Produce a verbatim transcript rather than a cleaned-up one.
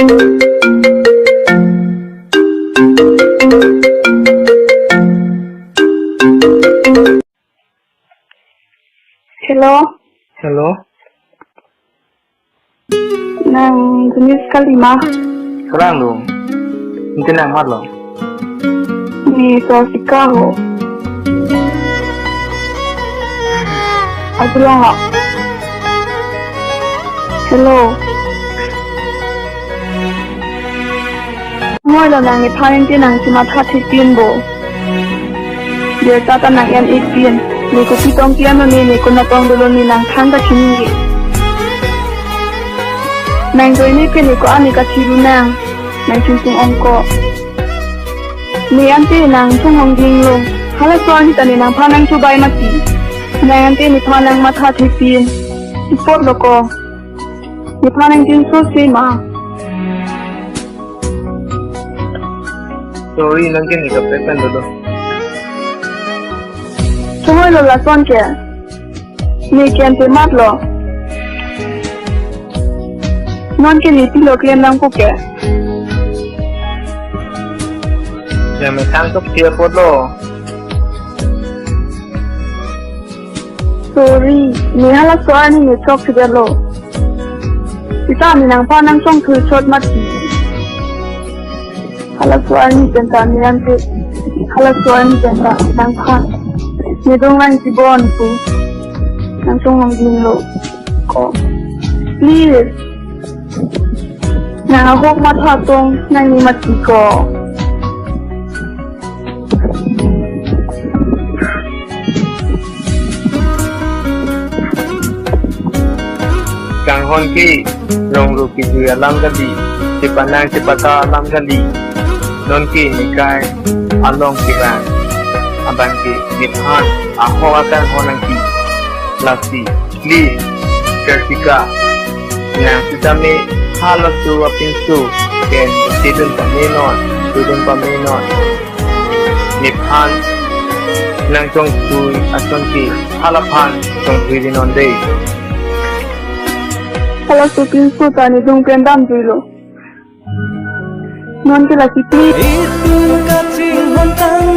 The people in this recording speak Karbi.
Hello. Hello. Nang Janice kali ma? Kurang dong. Ante nang mat lo? Ne Jessica ho. Abrang ho. Hello. Moi lo nang nephan ante nang chematha thepin bo. Birta ta nang en-e pin. Ne kopi tong pian lo ne, ne konat tong dolo ne nang than ta chiningje. Nang doi ne pen ne ko-an ne kachiru nang. Nang chungchung ongko. Ne ante nang chonghong ding lo. Halaso arni ta ne nangphan nang chubai mati. Nang ante nephan nang matha thepin. Ipot lo ko. Nephan nang jinso se ma. Sorry, nang ke ne kaprek pen dolo. Chongoi lo lason ke. Ne ke ante mat lo. Non ke ne pilo klem nangpo ke. Ya me kang tok tiap lo. Sorry, ne halaso arni ne chokche lo. Sita ne nangphan nang chongthu chot mati. Halaso arni pen ta ne ante. Halaso arni pen ta nangphan. Ne dong lang chibon pu. Nang chonghong ding lo. Ko. Please. Nang ahok matha tong nang ne mati ko. Kanghon ke rong ru kejui alam kali, chepanang chepata alam kali. Non ke nekai along kerang. Abang ke nephan ahok akanghon nangji. Lasi, please, Jessica. Nang sitame halaso apinso pen chedun pame non, chedun pame non. Nephan nang chongthui ason ke halaphan chongthui di non dei. Halaso apinso ta ne dong pen damjui lo. Non ke lasi please. Itum kachinghon tang